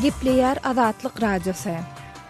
Gepleýär Azatlyk Radiosy.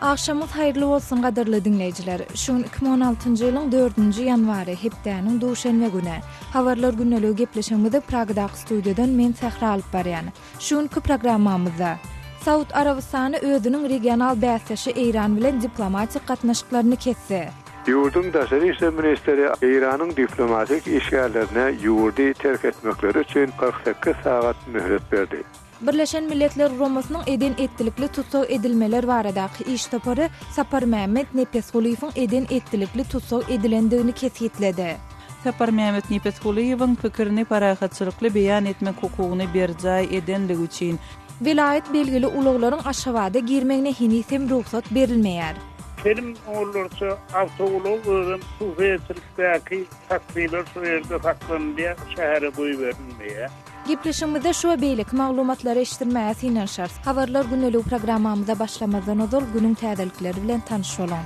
Agşamyňyz haýyrly bolsun gadyrly diňleýjiler. Şu gün 2016-njy ýylyň dördünji ýanwary, hepdäniň duşenbe güni. Habarlar gündeligi gepleşigimizi Pragadaky studiýadan men Sähra alyp barýan. Şu günki programmamyzda. Saud Arabystany özüniň regional bäsdeşi Eýran bilen diplomatik gatnaşyklaryny kesdi. Ýurduň daşary işler ministri Eýranyň diplomatik işgärlerine ýurdy terk etmekleri üçin 48 sagat möhlet berdi. Birleşen Milletler Guramasynyň eden-etdilikli tussag edilmeler baradaky iş topary Saparmämmet Nepesgulyýewiň eden-etdilikli tussag edilendigini kesgitledi. Saparmämmet Nepesgulyýewiň pikirini parahatçylykly beýan etmek hukugyny berjaý edenligi üçin, Welaýat belgili ulaglaryň Aşgabada girmegine heniz hem rugsat berilmeýär. Telim onlarça awtoulag özem hususyýetçilikdäki taksiler şu ýerde saklanylýar, şähere goýberilmeýär. Gepleşigimizde şu we beýleki maglumatlary eşitdirmäge synanyşarys. Habarlar gündeligi programmamyza başlamazdan ozal günüň täzelikleri bilen tanyş boluň.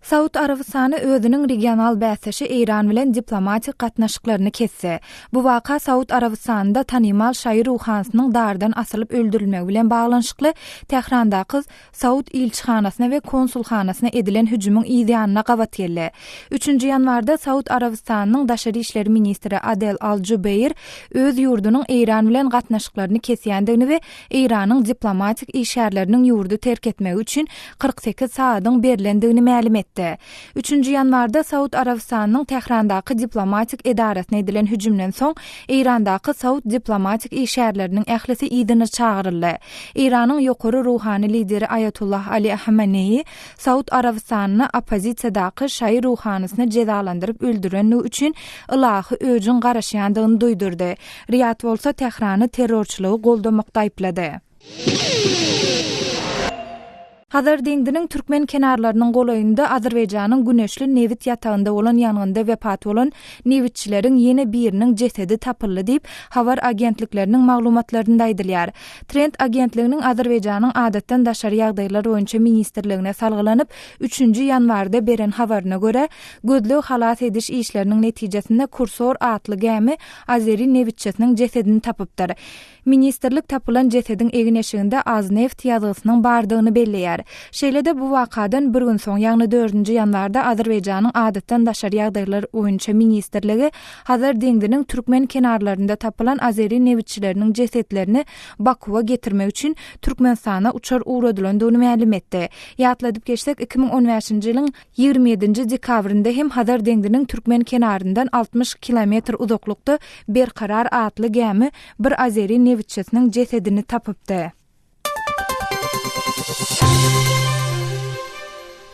Saud Arabystany özüniň regional bäsdeşi Eýran bilen diplomatik gatnaşyklaryny kesdi. Bu waka Saud Arabystanynda tanymal şaýy ruhanysynyň dardan asylyp öldürilmegi bilen baglanyşykly Tährandaky Saud ilçihanasyna we konsulhanasyna edilen hüjümiň yz ýanyna gabat geldi. Üçünji ýanwarda Saud Arabystanynyň daşary işler ministri Adel Al-Jubeýr öz ýurdunyň Eýran bilen gatnaşyklaryny kesýändigini we Eýranyň diplomatik işgärleriniň ýurdy terk etmegi üçin 48 sagadyň berlendigini mälim etdi. Üçünji ýanwarda Saud Arabystanynyň Tährandaky diplomatik edarasyna edilen hüjümden soň, Eýrandaky saud diplomatik işgärleriniň ählisi yzyna çagyryldy. Eýranyň ýokary ruhany lideri Aýatullah Ali Hameneýi Saud Arabystanyna oppozisiýadaky şaýy ruhanysyny jezalandyryp öldürenligi üçin ylahy öjüň garaşýandygyny duýdurdy. Riýad bolsa Tährany terrorçylygy goldamakda aýyplady. Hazar deňziniň türkmen kenarlarynyň golaýynda Azerbaýjanyň Güneşli nebit ýatagynda bolan ýangynda wepat bolan nebitçileriň ýene biriniň jesedi tapyldy diýip, habar agentlikleriniň maglumatlarynda aýdylýar. Trend agentliginiň Azerbaýjanyň Adatdan daşary ýagdaýlar boýunça ministrligine salgylanyp, üçünji ýanwarda beren habaryna görä, gözleg-halas ediş işleriniň netijesinde Kursor atly gämi azeri nebitçisiniň jesedini tapypdyr. Ministrlik tapylan jesediň egin-eşiginde Azneft ýazgysynyň bardygyny belleýär. Şeýle-de bu wakadan bir gün soň, ýagny dördünji ýanwarda Azerbaýjanyň Adatdan daşary ýagdaýlar boýunça ministrligi Hazar deňziniň türkmen kenarlarynda tapylan azeri nebitçileriniň jesetlerini Bakuwa getirmek üçin Türkmenistana uçar ugradylandygyny mälim etdi. Ýatladyp geçsek, 2015-nji ýylyň 27-nji dekabrynda hem Hazar deňziniň türkmen kenaryndan 60 kilometr uzaklykda Berkarar atly gämi bir azeri nebitçisiniň jesedini tapypdy.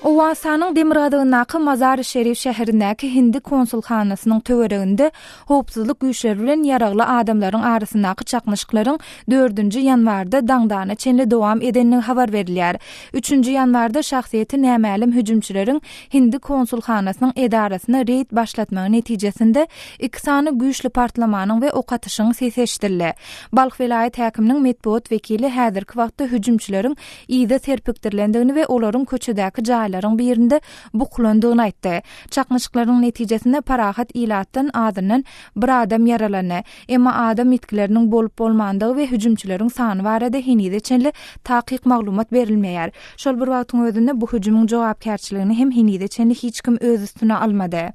Owganystanyň demirgazygyndaky Mazar-i-Şerif şäherindäki hindi konsulhanasynyň töwereginde howpsuzlyk güýçleri bilen ýaragly adamlaryň arasyndaky çaknyşyklaryň dördünji ýanwarda daňdana çenli dowam edendigi habar berilýär. Üçünji ýanwarda şahsyýeti nämälim hüjümçileriň hindi konsulhanasynyň edarasyna reýd başlatmagy netijesinde iki sany güýçli partlamanyň we ok atyşygyň sesi eşidildi. Balh welaýat häkiminiň metbugat wekili häzirki wagtda hüjümçileriň yza serpikdirilendigini we olaryň köçedäki jaýlaryň birinde bukulandygyny aýtdy. Çaknyşyklaryň netijesinde parahat ilatdan azyndan bir adam ýaralandy. Emma adam ýitgileriniň bolup-bolmandygy we hüjümçileriň sany barada henize çenli takyk maglumat berilmeýär. Şol bir wagtyň özünde bu hüjümiň jogapkärçiligini hem henize çenli hiç kim öz üstüne almady.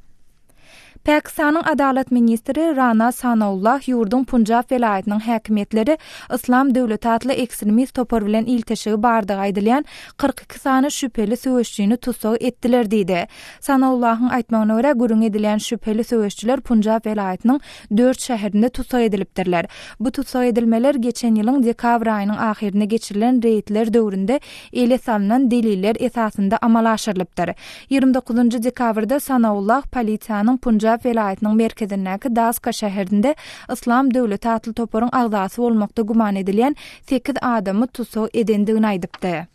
Pakistanyň adalat ministri Rana Sanaullah ýurduň Punjab welaýatynyň häkimiýetleri Yslam döwleti atly ekstremist topar bilen ilteşigi bardygy aýdylýan 42 sany şübheli söweşjini tussag etdiler diýdi. Sanaullahyň aýtmagyna görä, gürrüňi edilýän şübheli söweşçiler Punjab welaýatynyň dört şäherinde tussag edilipdirler. Bu tussag edilmeler geçen ýylyň dekabr aýynyň ahyrynda geçirilen reýdler döwründe ele salnan deliller esasynda amala aşyrylypdyr. 29-njy dekabrda Sanaullah polisiýanyň Punjab welaýatynyň merkezindäki Daska şäherinde Yslam döwleti atly toparyň agzasy bolmakda güman edilýän sekiz adamy tussag edendigini aýdypdy.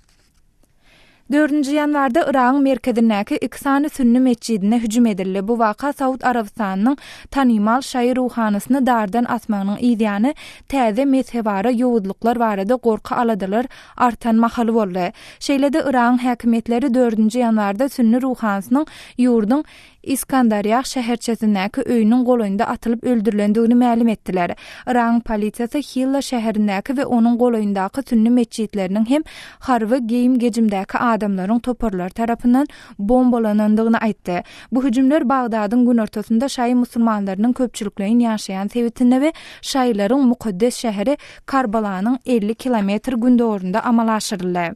Dördünji ýanwarda Yragyň merkezindäki iki sany sünni metjidine hüjüm edildi. Bu waka Saud Arabystanynyň tanymal şaýy ruhanysyny dardan asmagynyň yzýany täze mezhebara ýowuzlyklar barada gorky-aladalar artan mahaly boldy. Şeýle-de Yragyň häkimiýetleri dördünji ýanwarda sünni ruhanysynyň ýurduň Iskandarýah şäherçesindäki öýüniň golaýynda atylyp öldürilendigini mälim etdiler. Yragyň polisiýasy Hilla şäherindäki we onuň golaýyndaky sünni metjitleriniň hem harby geýim-gejimdäki adamlaryň toparlary tarapyndan bombalanandygyny aýtdy. Bu hüjümler Bagdadyň günortasynda şaýy musulmanlarynyň köpçülikleýin ýaşaýan sebitinde we şaýylaryň mukaddes şäheri Karbalanyň 50 kilometr gündogarynda amala aşyryldy.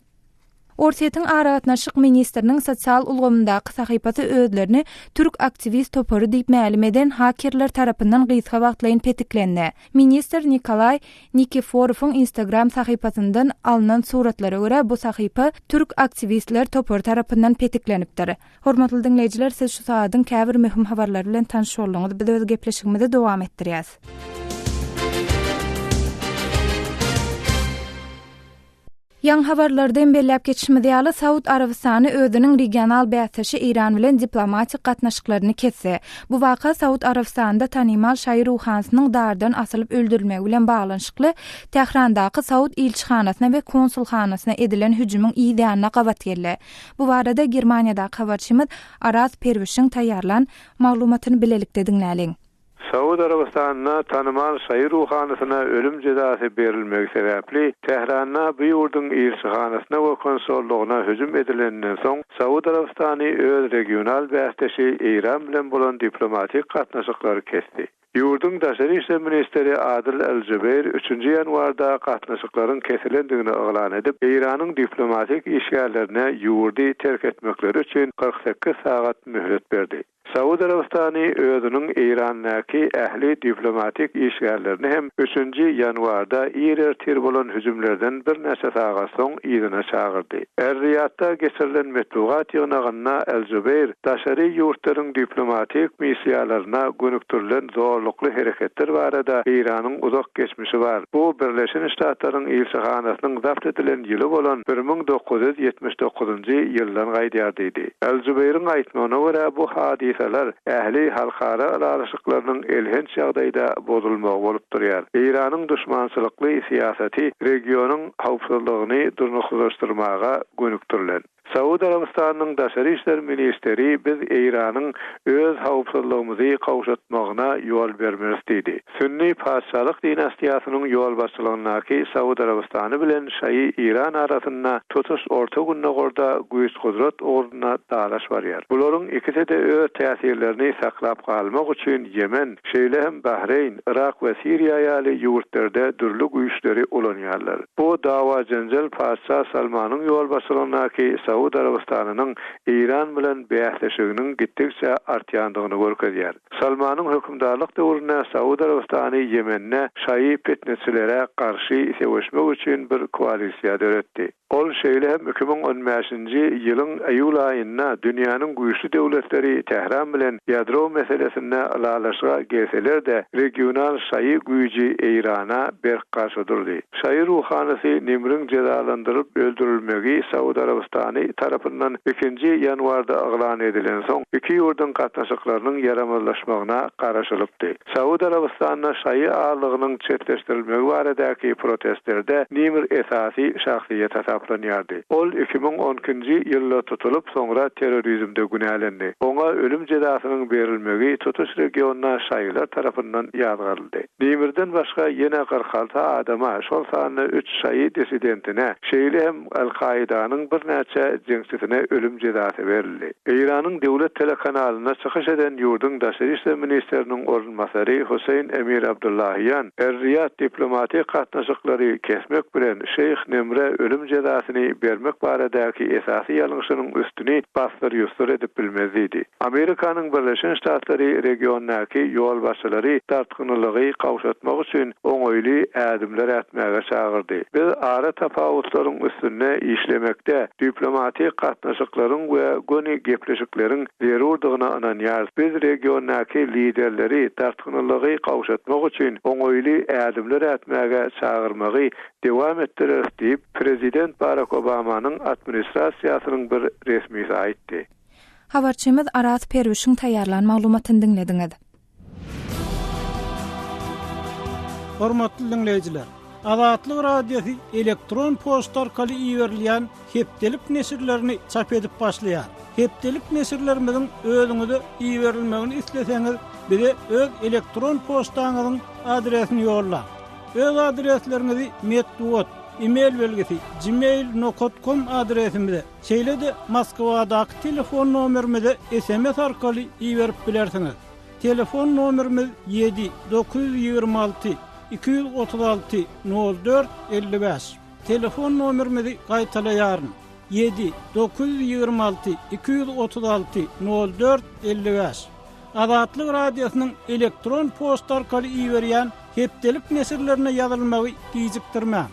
Orsýetiň aragatnaşyk ministriniň sosial ulgamyndaky sahypasy özlerini türk aktiwist topary diýip mälim eden hakerler tarapyndan gysga wagtlaýyn petiklendi. Ministr Nikolaý Nikiforowyň Instagram sahypasyndan alnan suratlara görä, bu sahypa türk aktiwistler topary tarapyndan petiklenipdir. Hormatly diňleýjiler, siz şu sagadyň käbir möhüm habarlary bilen tanyş bolduňyz. Biz öz gepleşigimizi dowam etdirýäs. Ýaňy habarlarda hem belläp geçişimiz ýaly, Saud Arabystany özüniň regional bäsdeşi Eýran bilen diplomatik gatnaşyklaryny kesdi. Bu waka Saud Arabystanynda tanymal şaýy ruhanysynyň dardan asylyp öldürilmegi bilen baglanyşykly Tährandaky saud ilçihanasyna we konsulhanasyna edilen hüjümiň yz ýanyna gabat geldi. Bu barada Germaniýadaky habarçymyz Araz Perwişiň taýýarlan maglumatyny bilelikde diňläliň. Saud Arabystanynda tanymal şaýy ruhanysyna ölüm jezasy berilmegi sebäpli, Tähranda bu ýurduň ilçihanasyna we konsollygyna hüjüm edileninden soň, Saud Arabystany öz regional bäsdeşi Eýran bilen bolan diplomatik gatnaşyklary kesdi. Ýurduň daşary işler ministri Adil al-Jubeýr üçünji ýanwarda gatnaşyklaryň kesilendigini yglan edip, Eýranyň diplomatik işgärlerine ýurdy terk etmekleri üçin 48 sagat möhlet berdi. Saud Arabystany özüniň Eýrandaky ähli diplomatik işgärlerini hem üçünji ýanwarda ir ertir bolan hüjümlerden birnäçe sagat soň yzyna çagyrdy. Er-Riýadda geçirilen metbugat ýygnagynda Al-Jubeýr daşary ýurtlaryň diplomatik missiýalaryna gönükdirilen zorlukly hereketler barada Eýranyň uzak geçmişi bar. Bu Birleşen Ştatlaryň ilçihanasynyň zabt edilen ýyly bolan 1979-njy ýyldan gaýdýar diýdi. Al-Jubeýriň aýtmagyna görä, bu hadysalar ähli halkara ylalaşyklarynyň elhenç ýagdaýda bozulmagy bolup durýar. Eýranyň duşmançylykly syýasaty regionyň howpsuzlygyny durnuksyzlaşdyrmaga gönükdirilen. Saud Arabystanynyň daşary işler ministri biz Eýranyň öz howpsuzlygymyzy gowşatmagyna ýol bermeris diýdi. Sünni patyşalyk dinastiýasynyň ýolbaşçylygyndaky Saud Arabystany bilen şaýy Eýran arasynda tutuş Orta Gündogarda güýç-gudrat ugrunda dalaş barýar. Bularyň ikisi-de öz täsirlerini saklap galmak üçin Ýemen, şeýle hem Bahreýn, Yrak we Siriýa ýaly ýurtlarda dürli güýçleri ulanýarlar. Bu dawa-jenjel patyşa Salmanyň ýolbaşçylygyndaky Saud Arabystanynyň Eýran bilen bäsleşiginiň gitdikçe artýandygyny görkezýär. Salmanyň hökümdarlyk döwründe Saud Arabystany Ýemende şaýy pitneçilere garşy söweşmek üçin bir koalisiýa döretdi. Ol şeýle hem 2015-nji ýylyň iýul aýynda dünýäniň güýçli döwletleri Tähran bilen ýadro meselesinde ylalaşyga gelseler-de, regional şaýy güýji Eýrana berk garşy durdy. Şaýy ruhanysy Nimriň jezalandyrylyp öldürilmegi Saud Arabystany tarapyndan ikinji ýanwarda yglan edilensoň, iki ýurduň gatnaşyklarynyň ýaramazlaşmagyna garaşylypdy. Saud Arabystanyna şaýy azlygynyň çetleşdirilmegi baradaky protestlerde Nimr esasy şahsyýet hasaplanýardy. Ol 2012-nji ýylda tutulyp, soňra terrorizmde günälendi. Oňa ölüm jezasynyň berilmegi tutuş regionda şaýylar tarapyndan ýazgaryldy. Nimirden başga ýene 46 adama, şol sanda üç şaýy dissidentine, şeýle hem Al-Kaidanyň birnäçe jeňçisine ölüm jezasy berildi. Eýranyň döwlet telekanalynda çykyş eden ýurduň daşary işler ministriniň orunbasary Huseýn Emir Abdullahian Er-Riýad diplomatik gatnaşyklary kesmek bilen şeýh Nimre ölüm jezasyny bermek baradaky esasy ýalňyşynyň üstüni bassyr-ýussur edip bilmez diýdi. Amerikanyň Birleşen Ştatlary regiondaky ýolbaşçylary dartgynlylygy gowşatmak üçin oňaýly ädimler ätmäge çagyrdy. Biz ara tapawutlaryň üstünde işlemekde diplomatik gatnaşyklaryň we göni gepleşikleriň zerurdygyna ynanýarys. Biz regiondaky liderleri dartgynlylygy gowşatmak üçin oňaýly ädimler ätmäge çagyrmagy dowam etdireris diýip, prezident Barak Obamanyň administrasiýasynyň bir resmisi aýtdy. Habarçymyz Araz Perwişiň taýýarlan maglumatyny diňlediňiz. Hormatly diňleýjiler! Azatlyk Radiosy elektron poçta arkaly iberilýän hepdelik neşirlerini çap edip başlaýar. Hepdelik neşirlerimiziň özüňize iberilmegini isleseňiz, bize öz elektron poçtaňyzyň adresini ýollaň. Öz adresleriňizi metbugat, e-mail belgisi, gmail nokat kom adresimize, şeýle-de Moskwadaky telefon nomerimize sms arkaly iberip bilersiňiz. Telefon nomerimiz ýedi, 926 236 04 55. Telefon nomerimizi gaýtalaýaryn, ýedi, 926 236 04 55. Azatlyk Radiosynyň elektron poçta arkaly iberýän hepdelik neşirlerine ýazylmagy gijikdirmäň.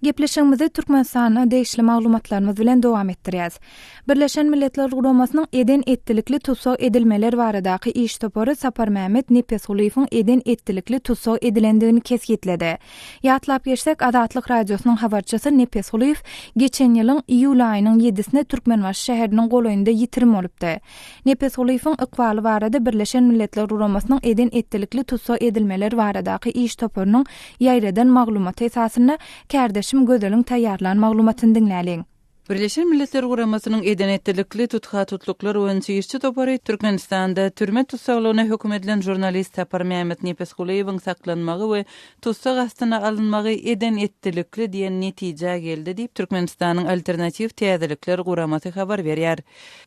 Gepleşigimizi Türkmenistana degişli maglumatlarymyz bilen dowam etdirýäs. Birleşen Milletler Guramasynyň eden-etdilikli tussag edilmeler baradaky iş topary Saparmämmet Nepesgulyýewiň eden-etdilikli tussag edilendigini kesgitledi. Ýatlap geçsek, Azatlyk Radiosynyň habarçysy Nepesgulyýew geçen ýylyň iýul aýynyň ýedisine Türkmenbaşy şäheriniň golaýynda ýitirim bolupdy. Nepesgulyýewiň ykbaly barada Birleşen Milletler Guramasynyň eden-etdilikli tussag edilmeler baradaky iş toparynyň ýaýradan maglumaty esasynda kärdeşim Gözeliň taýýarlan maglumatyny diňläliň. Birleşen Milletler Guramasynyň eden-etdilikli tutha-tutluklar boýunça işçi topary Türkmenistanda türme tussaglygyna höküm edilen žurnalist Saparmämmet Nepesgulyýewiň saklanmagy we tussag astyna alynmagy eden-etdilikli diýen netijä geldi diýip, Türkmenistanyň Alternatiw täzelikler guramasy habar berýär.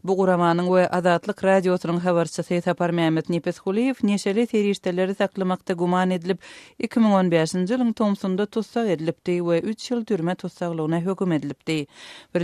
Bu guramanyň we Azatlyk Radiosynyň habarçysy Saparmämmet Nepesgulyýew neşeli serişdeleri saklamakda güman edilip, 2015-nji ýylyň tomsunda tussag edilipdi we üç ýyl türme tussaglygyna höküm edilipdi.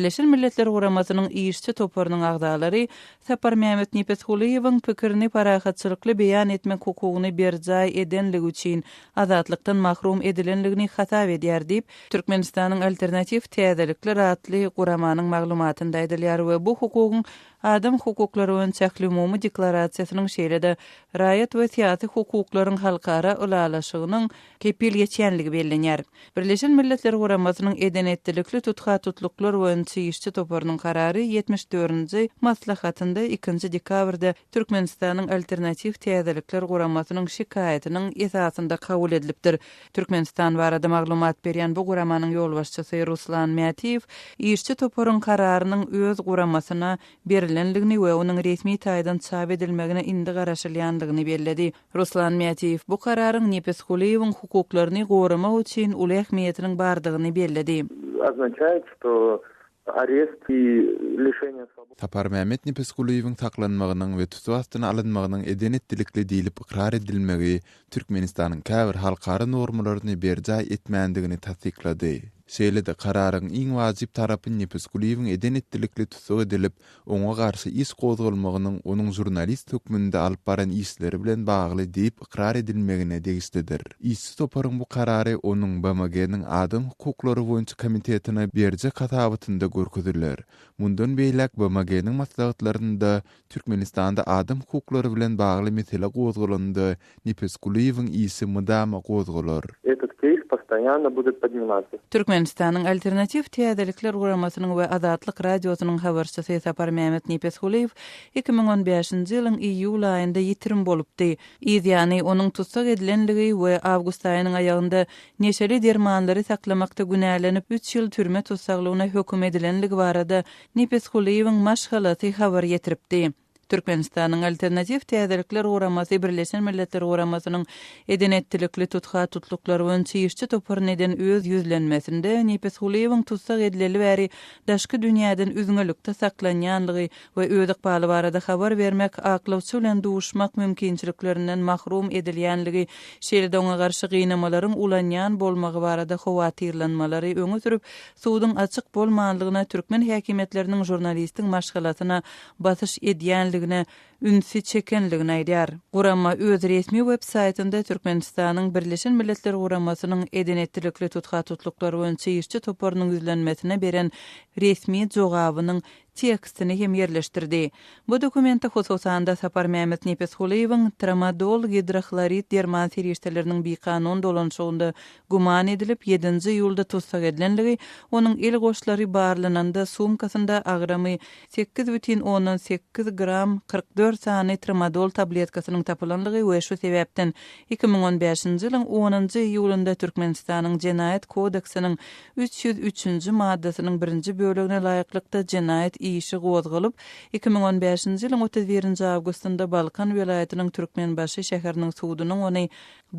Birleşen Milletler Guramasynyň işçi toparynyň agzalary Saparmämmet Nepesgulyýewiň pikirini parahatçylykly beýan etmek hukugyny berjaý edenligi üçin azatlykdan mahrum edilenligini hasap edýär diýip, Türkmenistanyň Alternatiw täzelikler atly guramanyň maglumatynda aýdylýar we bu hukugyň Adam hukuklary boýunça Ählumumy deklarasiýasynyň, şeýle-de Raýat we syýasy hukuklaryň halkara ylalaşygynyň kepil geçýänligi bellenýär. Birleşen Milletler Guramasynyň eden-etdilikli tutha-tutluklar boýunça işçi toparynyň karary ýetmiş dördünji maslahatynda ikinji dekabrda Türkmenistanyň Alternatiw täzelikler guramasynyň şikaýatynyň esasynda kabul edilipdir. Türkmenistan barada maglumat berýän bu guramanyň ýolbaşçysy Ruslan Mätiýew işçi toparyň kararynyň öz guramasyna berlendigini we onuň resmi taýdan çap edilmegine indi garaşylýandygyny belledi. Ruslan Mätiýew bu kararyň Nepesgulyýewiň hukuklaryny goramak üçin uly ähmiýetiniň bardygyny belledi. Oznaçaet, çto Arest i lişeniýe swobody. Saparmämmet Nepesgulyýewiň saklanmagynyň we tussag astyna alynmagynyň eden-etdilikli diýlip ykrar edilmegi Türkmenistanyň käbir halkara normalaryny berjaý etmändigini tassyklady. Şeýle-de kararyň iň wajyp tarapy Nepesgulyýewiň eden-etdilikli tussag edilip, oňa garşy iş gozgalmagynyň onuň žurnalist hökmünde alyp baran işleri bilen bagly diýip ykrar edilmegine degişlidir. Işçi toparyň bu karary onuň BMG-niň Adam hukuklary boýunça komitetine berjek hasabatynda görkeziler. Mundan beýläk BMG-niň maslahatlarynda Türkmenistanda adam hukuklary bilen bagly mesele gozgalanda Nepesgulyýewiň işi mydama gozgalar. Etot keýs postoýanno budet podnimatsa. Türkmenistanyň Alternatiw täzelikler guramasynyň we Azatlyk Radiosynyň habarçysy Saparmämmet Nepesgulyýew 2015-nji ýylyň iýul aýynda ýitirim bolupdy. Yz ýany, onuň tussag edilenligi we awgust aýynyň aýagynda neşeli dermanlary saklamakda günälenip, üç ýyl türme tussaglygyna höküm edilenligi barada Nepesgulyýewiň maşgalasy habar ýetiripdi. Türkmenistanyň Alternatiw täzelikler guramasy Birleşen Milletler Guramasynyň eden-etdilikli tutha-tutluklar boýunça işçi toparyna eden öz ýüzlenmesinde Nepesgulyýewiň tussag edileli bäri daşky dünýäden üzňelikde saklanýanlygy we öz ykbaly barada habar bermek, aklawçy bilen duşmak mümkinçiliklerinden mahrum edilýänligi, şeýle-de oňa garşy gynamalaryň ulanýan bolmagy barada howatyrlanmalary öňe sürüp, suduň açyk bolmanlygyna, türkmen häkimiýetleriniň žurnalistiň maşgalasyna basyş edýänligine ünsi çekenligini aýdýar. Gurama öz resmi web saýtynda Türkmenistanyň Birleşen Milletler Guramasynyň eden-etdilikli tutha-tutluklar boýunça işçi toparynyň ýüzlenmesine beren resmi jogabynyň tekstini hem ýerleşdirdi. Bu dokumentde hususan-da Saparmämmet Nepesgulyýewiň tramadol gidrohlorid derman serişdeleriniň bikanun dolanyşygynda güman edilip, ýedinji iýulda tussag edilenligi, onuň el goşlary barlananda sumkasynda agramy 8,8 gram 44 sany tramadol tabletkasynyň tapylanlygy we şu sebäpden 2015-nji ýylyň onunjy iýulynda Türkmenistanyň Jenaýat kodeksiniň 303-nji maddasynyň birinji bölegine laýyklykda jenaýat işi gozgalyp, 2015-nji ýylyň 31-nji awgustynda Balkan welaýatynyň Türkmenbaşy şäheriniň sudunyň ony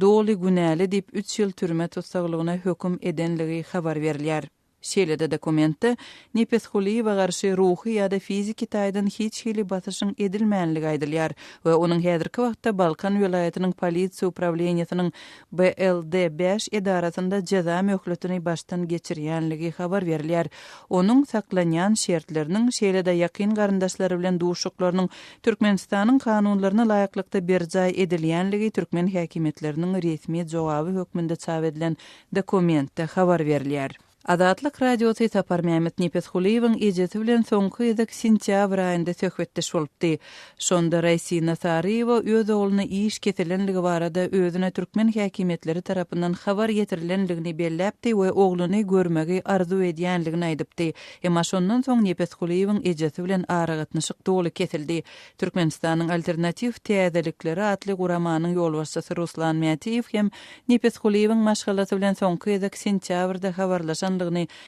doly günäli diýip üç ýyl türme tussaglygyna höküm edenligi habar berilýär. Şeýle-de dokumentde Nepesgulyýewe garşy ruhy ýa-da fiziki taýdan hiç hili basyşyň edilmänligi aýdylýar we onuň häzirki wagtda Balkan welaýatynyň polisiýa uprawleniýesiniň BLD bäş edarasynda jeza möhletini başdan geçirýänligi habar berilýär. Onuň saklanýan şertleriniň, şeýle-de ýakyn garyndaşlary bilen duşuşyklarynyň Türkmenistanyň kanunlaryna laýyklykda berjaý edilýänligi türkmen häkimiýetleriniň resmi jogaby hökmünde çap edilen Dokumentde habar berilýär. Azatlyk Radiosy Saparmämmet Nepesgulyýewiň ejesi bilen soňky gezek sentýabr aýynda söhbetdeş bolupdy. Şonda Raýsina Saryýewa öz ogluna iş kesilenligi barada özüne türkmen häkimiýetleri tarapyndan habar ýetirilenligini belläpdi we ogluny görmegi arzuw edýänligini aýdypdy. Emma şondan soň Nepesgulyýewiň ejesi bilen aragatnaşyk doly kesildi. Türkmenistanyň Alternatiw täzelikleri atly guramanyň ýolbaşçysy Ruslan Mätiýew hem Nepesgulyýewiň maşgalasy bilen soňky gezek sentýabrda habarlaşandygyny,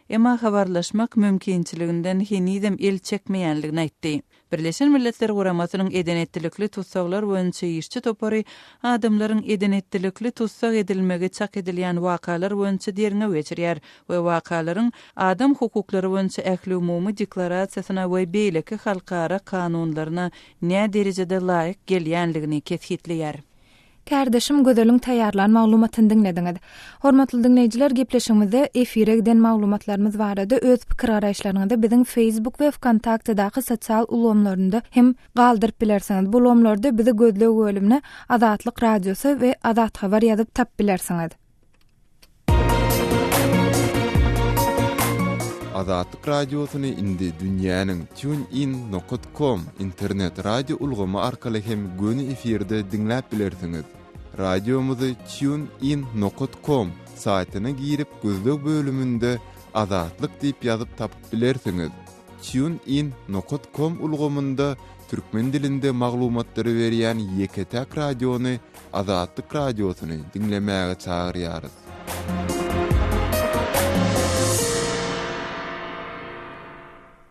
emma habarlaşmak mümkinçiliginden henizem el çekmeýändigini aýtdy. Birleşen Milletler Guramasynyň eden-etdilikli tussaglar boýunça işçi topary adamlaryň eden-etdilikli tussag edilmegi çak edilýän wakalar boýunça derňew geçirýär we wakalaryň Adam hukuklary boýunça ähliumumy deklarasiýasyna we beýleki halkara kanunlaryna näderejede laýyk gelýänligini kesgitleýär. Kärdeşim Gözeliň taýýarlan maglumatyny diňlediňiz. Hormatly diňleýjiler gepleşigimizde efire giden maglumatlarymyz barada öz pikir-garaýyşlaryňyzy biziň Facebook we Wkontaktedaky sosial ulgamlarynda hem galdyryp bilersiňiz. Bu ulgamlarda bizi gözleg bölümine Azatlyk Radiosy we Azathabar ýazyp tapyp bilersiňiz. Azatlyk Radiosyny indi dünýäniň TuneIn nokat com internet radio ulgamy arkaly hem göni efirde diňläp bilersiňiz. Radiomyzy TuneIn nokat com saýtyna girip gözleg bölüminde Azatlyk diýip ýazyp tapyp bilersiňiz. TuneIn nokat com ulgamynda türkmen dilinde maglumatlary berýän ýeke-täk radiony Azatlyk Radiosyny diňlemäge çagyrýarys.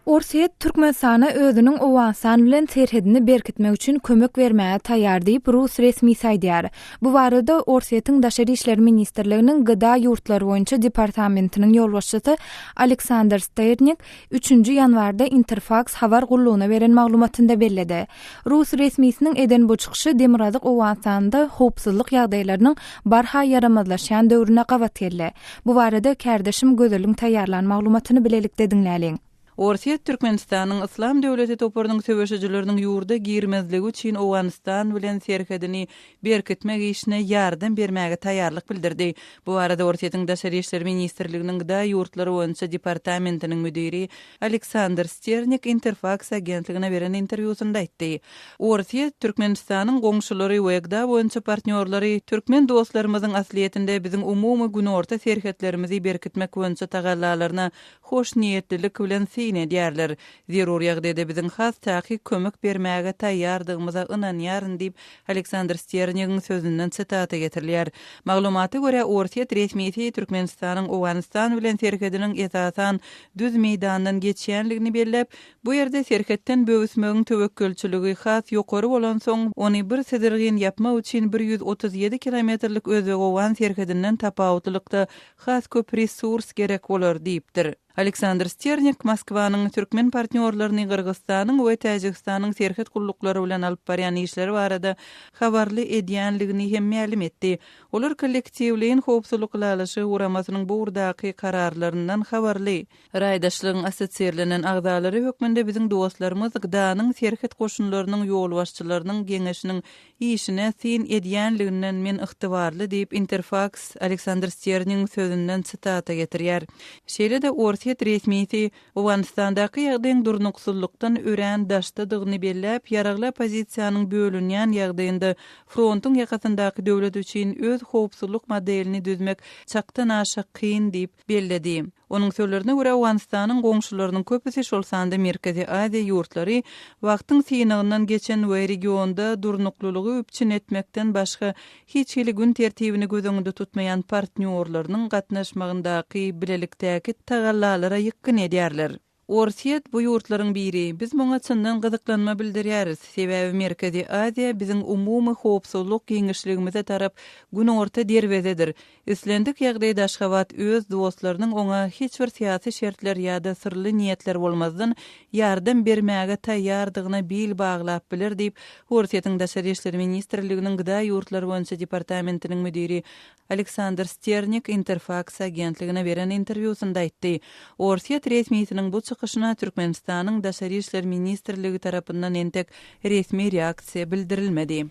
Orsýet Türkmenistana özüniň Owganystan bilen serhedini berkitmek üçin kömek bermäge taýýar diýip, rus resmisi aýdýar. Bu barada Orsýetiň Daşary işler ministrliginiň GDA ýurtlary boýunça departamentiniň ýolbaşçysy Aleksandr Sternik Üçünji ýanwarda Interfaks habar gullugyna beren maglumatynda belledi. Rus resmisiniň eden bu çykyşy Demirgazyk Owganystanda howpsuzlyk ýagdaýlarynyň barha ýaramazlaşýan döwrüne gabat geldi. Bu barada kärdeşim Gözeliň taýýarlan maglumatyny bilelikde diňläliň. Orsýet Türkmenistanyň Yslam döwleti toparynyň söweşijileriniň ýurda girmezligi üçin Owganystan bilen serhedini berkitmek işine ýardam bermäge taýýarlyk bildirdi. Bu barada Orsýetiň Daşary işler ministrliginiň gda ýurtlary boýunça departamentiniň müdiri Aleksandr Sternik Interfaks agentligine beren interwýusynda aýtdy. Orsýet, Türkmenistanyň goňşulary we gda boýunça partnýorlary türkmen dostlarymyzyň aslyýetinde biziň umumy günorta serhetlerimizi berkitmek boýunça tagallalaryna hoşniýetlilik bilen syn. syn edýärler. Zerur ýagdaýda biziň has takyk kömek bermäge taýýardygymyza ynanýaryn diýip, Aleksandr Sternigiň sözünden sitata getirilýär. Maglumata görä, orsýet resmisi Türkmenistanyň Owganystan bilen serhediniň esasan düz meýdandan geçýänligini belläp, bu ýerde serhetden böwüsmegiň töwekgelçiligi has ýokary bolansoň, ony bir sydyrgyn ýapmak üçin 137 kilometrlik özbek-owgan serhedinden tapawutlylykda has köp resurs gerek bolar diýipdir. Aleksandr Sternik Moskwanyň türkmen partnýorlaryny Gyrgyzystanyň we Täjigistanyň serhet gulluklary bilen alyp barýan işleri barada habarly edýänligini hem mälim etdi. Olar Kollektiwleýin howpsuzlyk ylalaşygy guramasynyň bu ugurdaky kararlaryndan habarly. Raýdaşlygyň assosirlenen agzalary hökmünde biziň dostlarymyz GDA-nyň serhet goşunlarynyň ýolbaşçylarynyň geňeşiniň işine syn edýänliginden men ygtybarly diýip, Interfaks Aleksandr Sterniň sözünden sitata getirýär. Şeýle-de orsýet resmisi Owganystandaky ýagdaýyň durnuksyzlykdan örän daşdadygyny belläp, ýaragly oppozisiýanyň bölünýän ýagdaýynda frontuň ýakasyndaky döwlet üçin öz howpsuzlyk modelini düzmek çakdan aşa kyn diýip belledi. Onuň sözlerine görä, Owganystanyň goňşularynyň köpüsi, şol sanda Merkezi Aziýa ýurtlary wagtyň synagyndan geçen we regionda durnuklylygy üpjün etmekden başga hiç hili gün tertibini göz öňünde tutmaýan partnýorlarynyň gatnaşmagyndaky bilelikdäki tagallalara ýykgyn edýärler. Orsýet bu ýurtlaryň biri. Biz muňa çyndan gyzyklanma bildirýäris, sebäbi Merkezi Aziýa biziň umumy howpsuzlyk giňişligimize tarap günorta derwezedir. Islendik ýagdaýda Aşgabat öz dostlarynyň oňa hiç bir syýasy şertler ýa-da syrly niýetler bolmazdan ýardam bermäge taýýardygyna bil baglap biler diýip, Orsýetiň Daşary işler ministrliginiň GDA ýurtlary boýunça departamentiniň müdiri Aleksandr Sternik Interfaks agentligine beren interwýusynda aýtdy. Orsýet resmisiniň bu çykyşyna Türkmenistanyň Daşary işler ministrligi tarapyndan entek resmi reaksiýa bildirilmedi.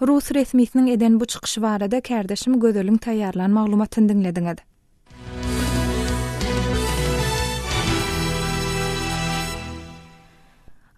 Rus resmisiniň eden bu çykyşy barada kärdeşim Gözeliň taýýarlan maglumatyny diňlediňiz.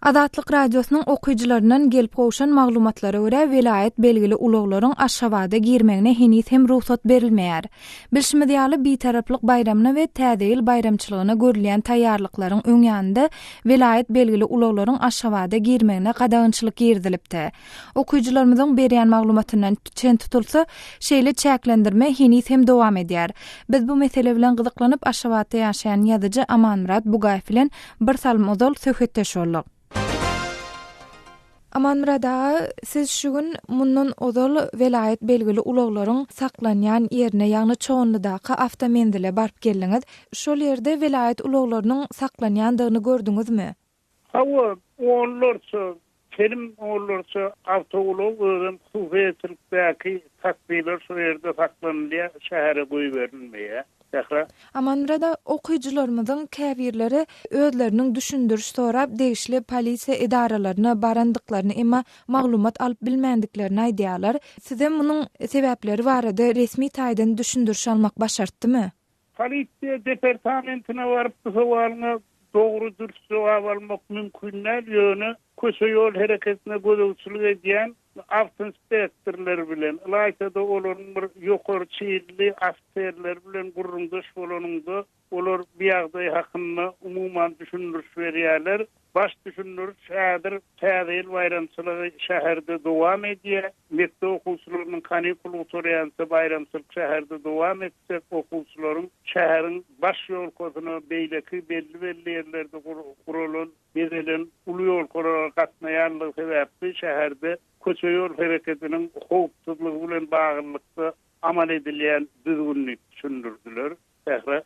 Azatlyk Radiosynyň okyjylaryndan gelip gowşan maglumatlara görä, welaýat belgili ulaglaryň Aşgabada girmegine heniz hem rugsat berilmeýär. Bilşimiz ýaly, Bitaraplyk baýramyna we Täze ýyl baýramçylygyna görülýän taýýarlyklaryň öň ýanynda welaýat belgili ulaglaryň Aşgabada girmegine gadagançylyk girizilipdi. Okyjylarymyzyň berýän maglumatyndan çen tutulsa, şeýle çäklendirme heniz hem dowam edýär. Biz bu mesele bilen gyzyklanyp, Aşgabatda ýaşaýan ýazyjy Amanmyrat Bugaýew bilen Bir salym ozal söhbetdeş bolduk. Amanmyrat aga, siz şu gün mundan ozal welaýat belgili ulaglaryň saklanýan ýerine, ýagny Çoganlydaky awtomenzile baryp geldiňiz. Şol ýerde welaýat ulaglarynyň saklanýandygyny gördüňizmi? Hawa, onlarça Telim onlarça awtoulag özem hususy eýeçilikdäki taksiler şo ýerde saklanylýar, şähere goýberilmeýär. Sähra. Amanmyrat aga, okyjylarymyzyň käbirleri özleriniň düşündiriş sorap degişli polisiýa edaralaryna barandyklaryny, emma maglumat alyp bilmändiklerini aýdýarlar. Size munuň sebäpleri barada resmi taýdan düşündiriş almak başartdymy? Polisiýa departamentine baryp bu sowalyňa dogry dürs jogap almak mümkin däl, ýöne köçe-ýol hereketine gözegçilik edýän awtoinspektorlar bilen, ylaýta-da olaryň bir ýokary çinli ofiserleri bilen gürrüňdeş bolanyňda, olar bu ýagdaý hakynda umuman düşündiriş berýärler. Baş düşündiriş häzir Täze ýyl baýramçylygy şäherde dowam edýär. Mekdep okuwçylarynyň kanikul gutarýança baýramçylyk şäherde dowam etjek. Okuwçylaryň şäheriň baş ýolkasyna, beýleki belli-belli ýerlerde guralan, bezelen uly ýolkalara gatnaýanlygy sebäpli şäherde köçe-ýol hereketiniň howpsuzlygy bilen baglylykda amal edilýän düzgün diýip düşündirdiler. Sähra.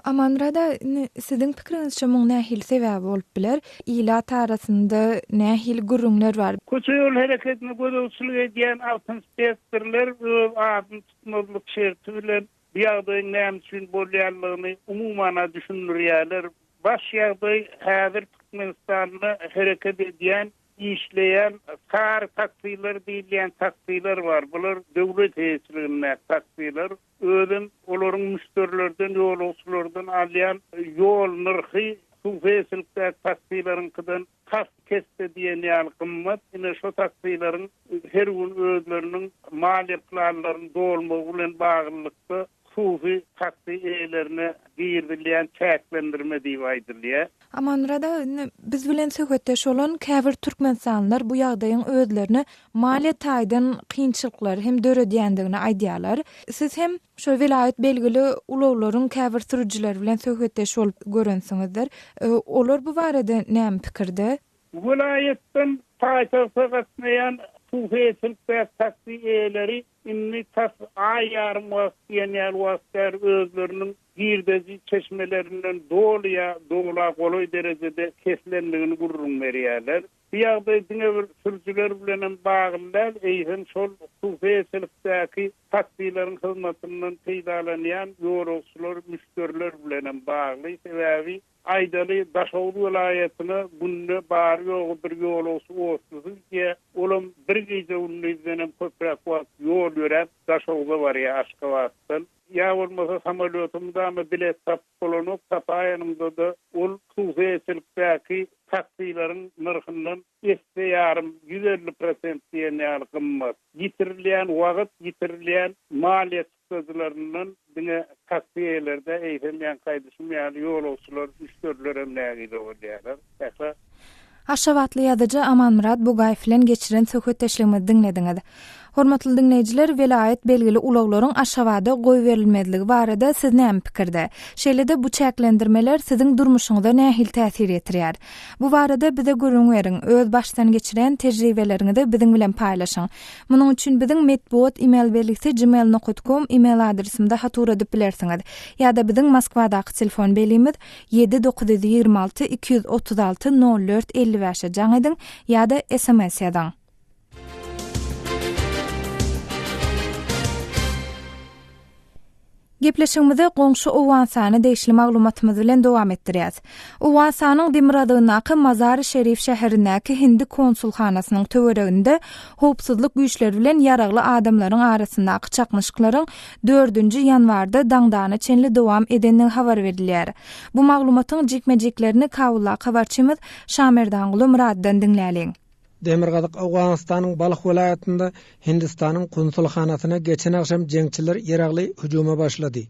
Amanmyrat aga, indi siziň pikiriňizçe muň nähili sebäbi bolup biler? Ilat arasynda nähili gürrüňler bar? Köçe-ýol hereketine gözegçilik edýän awtoinspektorlar öz adyny tutmazlyk şerti bilen bu ýagdaýyň näme üçin bolýanlygyny umuman-a düşündirýärler. Baş ýagdaý häzir Türkmenistanda hereket edýän, işleýän sary taksiler diýilýän taksiler bar. Bular döwlet eýeçiligindäki taksiler. Özem olaryň müşderilerden, ýolagçylardan alýan ýol nyrhy hususy eýeçilikdäki taksileriňkiden tas iki esse diýen ýaly gymmat. Ine, şo taksileriň her gün özleriniň maliýe planlaryny dolmagy bilen baglylykda. Hususy taksi eýelerine girizilýän çäklendirme diýip aýdylýar. Amanmyrat aga, indi biz bilen söhbetdeş bolan käbir türkmenistanlylar bu ýagdaýyň özlerine maliýe taýdan kynçylyklary hem döredýändigini aýdýarlar. Siz hem şol welaýat belgili ulaglaryň käbir sürüjileri bilen söhbetdeş bolup görensiňizdir. Olar bu barada näme pikirde? Welaýatdan paýtagta gatnaýan hususy eýeçilikdäki taksi eýeleri Indi tas aý ýarym wagt diýen ýaly wagt bäri özleriniň girdeji çeşmelerinden doly ýa dola golaý derejede kesilendigini gürrüň berýärler. Bu ýagdaý diňe bir sürüjiler bilenem bagly däl, eýsem şol hususy eýeçilikdäki taksileriň hyzmatyndan peýdalanýan ýolagçylar, müşderiler bilenem bagly. Sebäbi Aýdaly, Daşoguz welaýatyna günde bary-ýogy bir ýolagçy otlusy gidýär. Olam bir gije-gündizdenem köpräk wagt ýol ýöräp, Daşoguza barýar Aşgabatdan. Ýa bolmasa samolýota mydama bilet tapyp bolanok, tapaýanyňda-da ol hususy eýeçilikdäki taksileriň nyrhyndan esse ýarym, 150 prosent diýen ýaly gymmat. Ýitirilýän wagt, ýitirilýän maliýe çykdajylaryndan diňe taksi eýeleri däl, eýsem, ýaňky aýdyşym ýaly, ýolagçylar, müşderiler hem nägile bolýarlar. Sähra. Aşgabatly ýazyjy Amanmyrat Bugaýew bilen geçiren söhbetdeşligimizi diňlediňiz. Hormatly diňleýjiler, welaýat belgili ulaglaryň Aşgabada goýberilmezligi barada siz näme pikirde? Şeýle-de bu çäklendirmeler siziň durmuşyňyza nähili täsir ýetirýär? Bu barada bize gürrüň beriň, öz başdan geçiren tejribeleriňizi biziň bilen paýlaşyň. Munuň üçin biziň metbugat email belgisi gmail nokat kom email adresimize hat ugradyp bilersiňiz. Ýa-da biziň Moskwadaky telefon belgimiz ýedi 926 236 04 55-e jaň ediň ýa-da sms ýazyň. Gepleşigimizi goňşy Owganystana degişli maglumatymyz bilen dowam etdirýäs. Owganystanyň demirgazygyndaky Mazary-Şerif şäherindäki hindi konsulhanasynyň töwereginde howpsuzlyk güýçleri bilen ýaragly adamlaryň arasyndaky çaknyşyklaryň dördünji ýanwarda daňdana çenli dowam edendigi habar berilýär. Bu maglumatyň jikme-jiklerini Kabuldaky habarçymyz Şamerdanguly Myratdan diňläliň. Demirgazyk Owganystanyň Balh welaýatynda Hindistanyň konsulhanasyna geçen agşam jeňçiler ýaragly hüjüme başlady.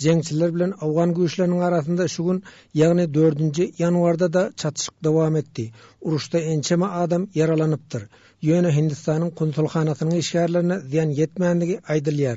Jeňçiler bilen owgan güýçleriniň arasynda şu gün, ýagny dördünji ýanwarda-da çatyşyk dowam etdi. Uruşda ençeme adam ýaralanypdyr. Ýöne Hindistanyň konsulhanasynyň işgärlerine zyýan ýetmändigi aýdylýar.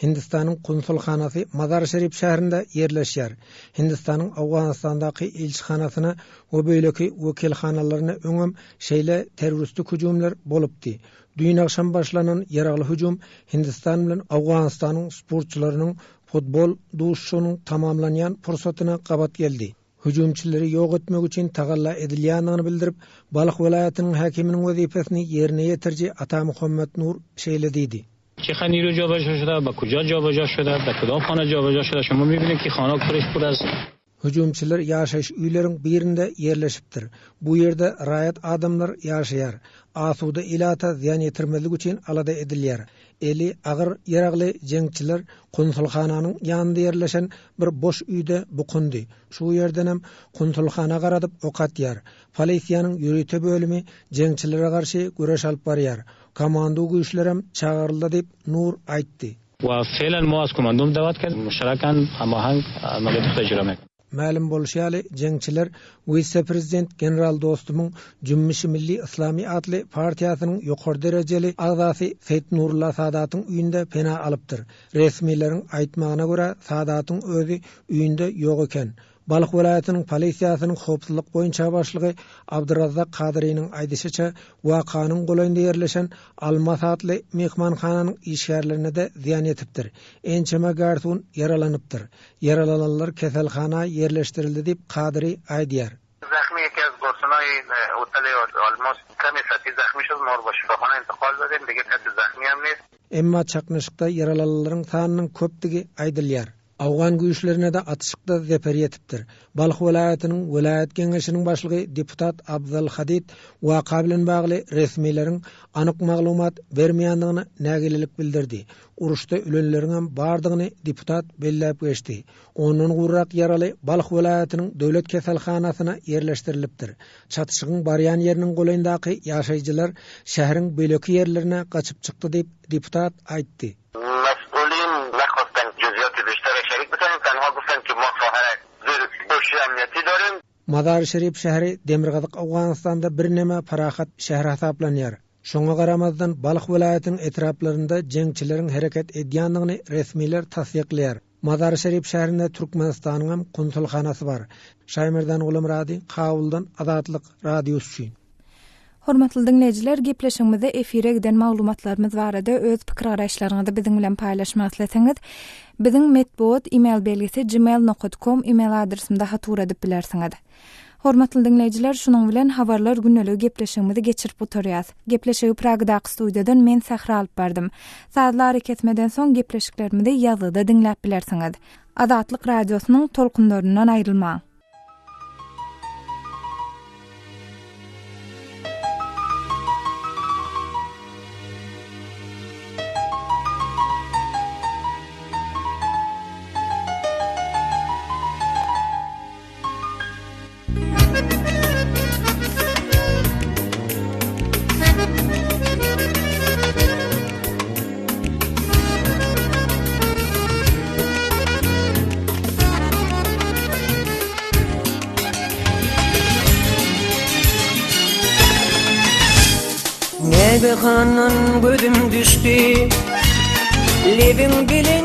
Hindistanyň konsulhanasy Mazar-Şerif şäherinde ýerleşýär. Hindistanyň Owganystandaky ilçihanasyna we beýleki wekilhanalaryna öňem şeýle terroristik hüjümler bolupdy. Düýn agşam başlanan ýaragly hüjüm Hindistan bilen Owganystanyň sportçylarynyň futbol duşuşygynyň tamamlanýan pursatyna gabat geldi. Hüjümçileri ýok etmek üçin tagalla edilýändigini bildirip, Balh welaýatynyň häkiminiň wezipesini ýerine ýetiriji Ata Muhammet Nur şeýle diýdi. Hüjümçiler ýaşaýyş öýleriň birinde ýerleşipdir. Bu ýerde raýat adamlar ýaşaýar. Asuda ilata zyýan ýetirmezlik üçin alada edilýär. Eli agyr ýaragly jeňçiler konsulhananyň ýanynda ýerleşen bir boş öýde bukundy. Şu ýerdenem konsulhana garadyp ok atýar. Polisiýanyň ýörite bölümi jeňçilere garşy göreş alyp barýar. Komando güýçlerem çagyryldy diýip, Nur aýtdy. We fe'len mo az komandom dawat kerd, muşterakan hemaheng ameliyat xwe icra mekin. Mälim bolşy ýaly, jeňçiler wise-prezident general Dostumyň Jümmüşi Milli Yslamy atly partiýasynyň ýokary derejeli agzasy Seýit Nurulla Sadatyň öýünde pena alypdyr. Resmileriň aýtmagyna görä, Sadatyň özi öýünde ýok eken. Balh welaýatynyň polisiýasynyň howpsuzlyk boýunça başlygy Abdyrazzak Kadyrynyň aýdyşyça, wakanyň golaýynda ýerleşen Almas atly myhmanhananyň işgärlerine-de zyýan ýetipdir. Ençeme garson ýaralanypdyr. Ýaralananlar keselhana ýerleşdirildi diýip, Kadyry aýdýar. Emma çaknyşykda ýaralananlaryň sanynyň köpdügi aýdylýar. Owgan güýçlerine-de atyşykda zeper ýetipdir. Balh welaýatynyň welaýat geňeşiniň başlygy deputat Abzal Hadid waka bilen bagly resmileriň anyk maglumat bermeýändigine nägilelik bildirdi. Uruşda ölenleriňem bardygyny deputat belläp geçdi. Ondan gowrak ýaraly Balh welaýatynyň döwlet keselhanasyna ýerleşdirilipdir. Çatyşygyň barýan ýeriniň golaýyndaky ýaşaýjylar şäheriň beýleki ýerlerine gaçyp çykdy diýip, deputat aýtdy. Mazar-i-Şerif şäheri demirgazyk Owganystanda birneme parahat şäher hasaplanýar. Şoňa garamazdan, Balh welaýatynyň etraplarynda jeňçileriň hereket edýändigini resmiler tassyklaýar. Mazar-i-Şerif şäherinde Türkmenistanyňam konsulhanasy bar. Şaýmerdan Gulamyrady, Kabuldan Azatlyk Radiosy üçin. Hormatly diňleýjiler, gepleşigimizde efire giden maglumatlarymyz barada öz pikir-garaýyşlaryňyzy biziň bilen paýlaşmak isleseňiz, biziň metbugat email belgisi gmail nokat kom email adresimize hat ugradyp bilersiňiz. Hormatly diňleýjiler, şunuň bilen Habarlar gündeligi gepleşigimizi geçirip gutarýas. Gepleşigi Pragadaky studiýadan men Sähra alyp bardym. Sazly arakesmeden soň gepleşiklerimizi ýazgyda diňläp bilersiňiz. Azatlyk Radiosynyň tolkunlaryndan aýrylmaň! Nägehandan gözüm düşdi Lebiň bilen.